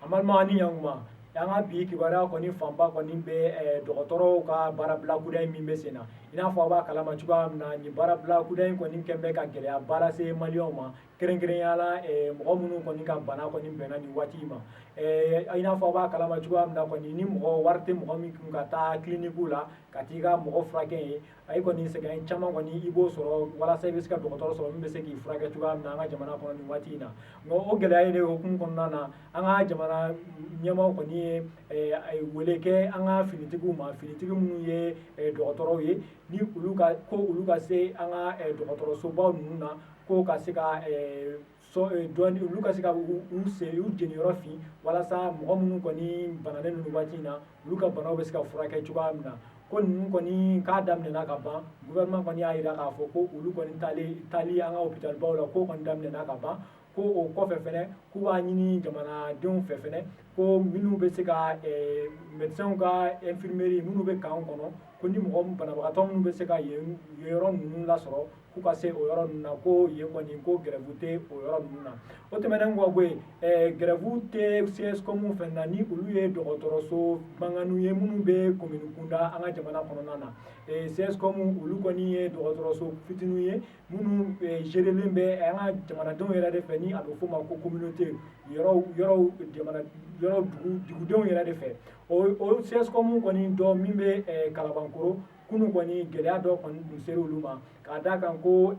An balima, ni ɲankuma. An ka bi kibaruya kɔni fanba kɔni bɛ dɔgɔtɔrɔw ka baarabila kudayi min bɛ sen na. I n'a fɔ aw b'a kalama cogoya min na, nin baarabila kudayi in kɔni kɛn bɛ ka gɛlɛyaba lase maliyɛnw ma, kɛrɛnkɛrɛnnenya la mɔgɔ minnu kɔni ka bana kɔni bɛnna nin waati in ma. I n'a fɔ aw b'a kalama cogoya min na kɔni, ni mɔgɔ wari tɛ mɔgɔ min kun ka taa kilinikiw la ka t'i ka mɔgɔ furakɛ yen, a kɔni sɛgɛn caman kɔni i b'o sɔrɔ walasa i bɛ se ka dɔgɔtɔrɔ sɔrɔ min bɛ se k'i furakɛ cogoya min na an ka jamana kɔnɔ nin waati in na. Nka o gɛlɛya in de hukumu kɔnɔna na, an ka jamana ɲɛmaaw kɔni ye wele kɛ an ka finitigiw ma, finitigi minnu ye dɔgɔtɔrɔw ye, ni olu ka ko olu ka se an ka dɔgɔtɔrɔsobaw ninnu na, ko ka se ka dɔɔni olu ka se ka u sen u jeniyɔrɔ fin walasa mɔgɔ minnu kɔni bananen ninnu waati in na, olu ka banaw bɛ se ka furakɛ cogoya min na. Ko ninnu kɔni k'a daminɛna ka ban. Gouvernement kɔni y'a jira k'a fɔ ko olu kɔni taali an ka hôpitalbaw la, ko kɔni daminɛna ka ban. Ko o kɔfɛ fɛnɛ, k'u b'a ɲini jamanadenw fɛ fɛnɛ ko minnu bɛ se ka médecins ka infirmerie minnu bɛ camp kɔnɔ, ko ni mɔgɔ banabagatɔ minnu bɛ se ka yen yɔrɔ ninnu lasɔrɔ, k'u ka se o yɔrɔ ninnu na. Ko yen kɔni, ko grève tɛ o yɔrɔ ninnu na. O tɛmɛnen kɔ bɔ yen, grève tɛ CSCOM fɛnɛ na, ni olu ye dɔgɔtɔrɔso mankanninw ye minnu bɛ commune kunda an ka jamana kɔnɔna na. CSCOM, olu kɔni ye dɔgɔtɔrɔso fitininw ye minnu gérelen bɛ an ka jamanadenw yɛrɛ de fɛ, ni a bɛ f'o ma ko communauté, yɔrɔw yɔrɔw jamana yɔrɔ dugudenw yɛrɛ de fɛ. O CSCOM kɔni dɔ min bɛ Kalabankɔrɔ, kunun kɔni gɛlɛya dɔ kɔni tun sera olu ma, k'a d'a kan ko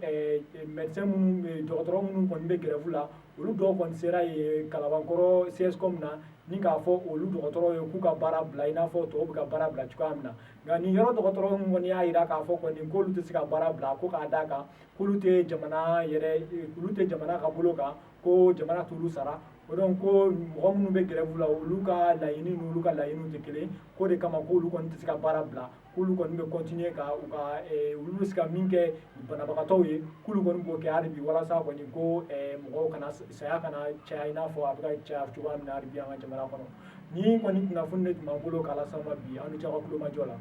médecin minnu, dɔgɔtɔrɔ minnu kɔni bɛ grève la, olu dɔw kɔni sera yen Kalabankɔrɔ CSCOM na, ni k'a fɔ olu dɔgɔtɔrɔw ye k'u ka baara bila i n'a fɔ tɔw bɛ ka baara bila cogoya min na. Nka nin yɔrɔ dɔgɔtɔrɔ kɔni y'a jira k'a fɔ kɔni k'olu tɛ se ka baara bila, ko k'a d'a kan k'olu tɛ jamana yɛrɛ, olu tɛ jamana ka bolo kan, ko jamana t'olu sara. O donc ko mɔgɔ minnu bɛ grève la, olu ka laɲini n'olu ka laɲiniw tɛ kelen, k'o de kama k'olu kɔni tɛ se ka baara bila, k'olu kɔni bɛ continuer ka u ka olu bɛ se ka min kɛ banabagatɔw ye, k'olu kɔni b'o kɛ hali bi, walasa kɔni ko mɔgɔw kana saya kana caya i n'a fɔ a bɛ ka caya cogoya min na hali bi an ka jamana kɔnɔ. Nin kɔni kunnafoni de tun b'an bolo k'a las'aw ma bi. Aw ni ce aw ka kulomajɔ la.